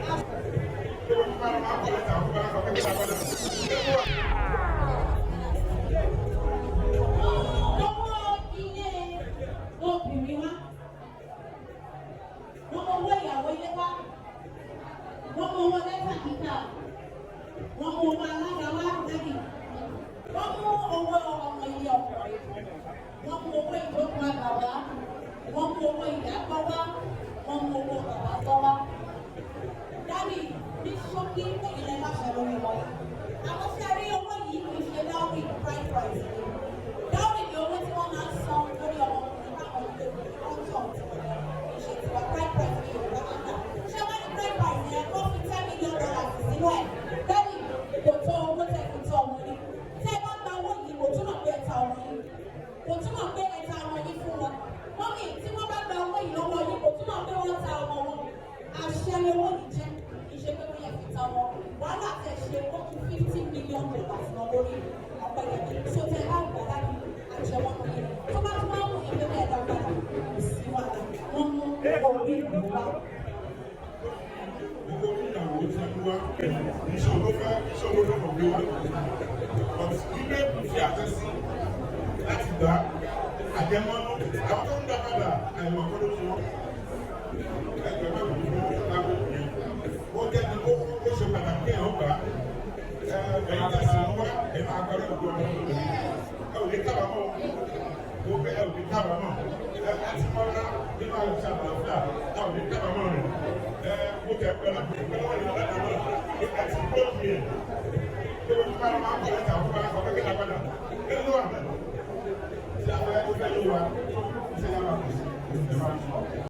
Ṣé wọ́n máa máa kọ́ lẹ́tà fún wa kọ́ kẹ́kẹ́ padà? Owó ilé obìnrin wá, wọ́n mú owó ìyàwó ilé wá, wọ́n mú owó lẹ́tà kíkà, wọ́n mú owó alága wá. Daddy, wọ́n mú owó ọmọ ilé ọkùnrin, wọ́n mú owó ìjókòó àgbà wá, wọ́n mú owó ìyá gbọ́ wá, wọ́n mú owó bàbá gbọ́ wá. Daddy, ní ṣókí, ẹ̀yin lẹ́ láṣẹ lórí wọn. Àwọn ṣe rí owó yìí, kì í ṣe dowry, bride price ni. Dowry ni owó tí wọ́n máa ń san lórí ọmọkùnrin táwọn ń lò ní culture tí wọ́n lọ, kì í ṣe tiwa. Bride price ní Yorùbá máa ń gbà. Ṣé wọ́n ní bride price yẹn kó fi $10 million sínú ẹ̀? Daddy, kò tó owó tẹ̀ fi tọ́ ọmọ yín. Tẹ́ ẹ bá gba owó yìí, kò túmọ̀ pé ẹ ta ọmọ yín, kò túmọ̀ pé ẹ ta ọmọ yín fún wọn. Mummy, tí wọ́n bá gba owó yìí lọ́wọ́ yín, kò túmọ̀ pé wọ́n ta ọmọ wọn. Àṣẹ ni owó yìí jẹ́, kì í ṣe pé bóyá fi ta wọn. Wàhálà tẹ̀ ṣe, ó ju $50 million lọ lórí Ọ̀pẹ̀yẹmí. So tẹ bá gbà, daddy, àjẹmọ́nú yìí, tó bá tún máa ń wù yín pé bẹ́ẹ̀ dá padà, kò sí wàhálà. Wọ́n mú orí ìlú wá. Gbogbo ìyàwó tí a wá, iṣẹ́ ló fẹ́, iṣẹ́ owó ló kàn gbé wá, but ilé fi àtẹ sí láti gbà àjẹmọ́nú. Àwọn tó ń dá padà, àìmọ̀ kọ́ ló ṣe wọ́n. Ẹgbẹ́ bá wù fún lágbo yẹn, ó jẹ́ ní ó ṣe pàtàkì ẹ̀ ó gbà. Ẹ̀yin tẹ̀sí ń wá, ẹ̀ máa gbọ́dọ̀ gbọ́ ọmọ ẹ ò ní kábàámọ̀ ó bẹ́, ẹ ò ní kábàámọ̀. Ẹ láti mọ́ra nínú àlùfáà àlàáfíà, ẹ ò ní kábàámọ̀ rẹ̀. Ẹ mo tẹ̀ pẹ̀lú pẹ̀lú ọ̀rẹ́ láti náà nígbà tí ó fi ẹ̀ pé wọ́n máa máa kọ́ lẹ́tà fún wa kọ́ kẹ́kẹ́ padà kí ló wà bẹ́ẹ̀ tí a fẹ́ ó fẹ́ yé wa ṣe yára kò sí.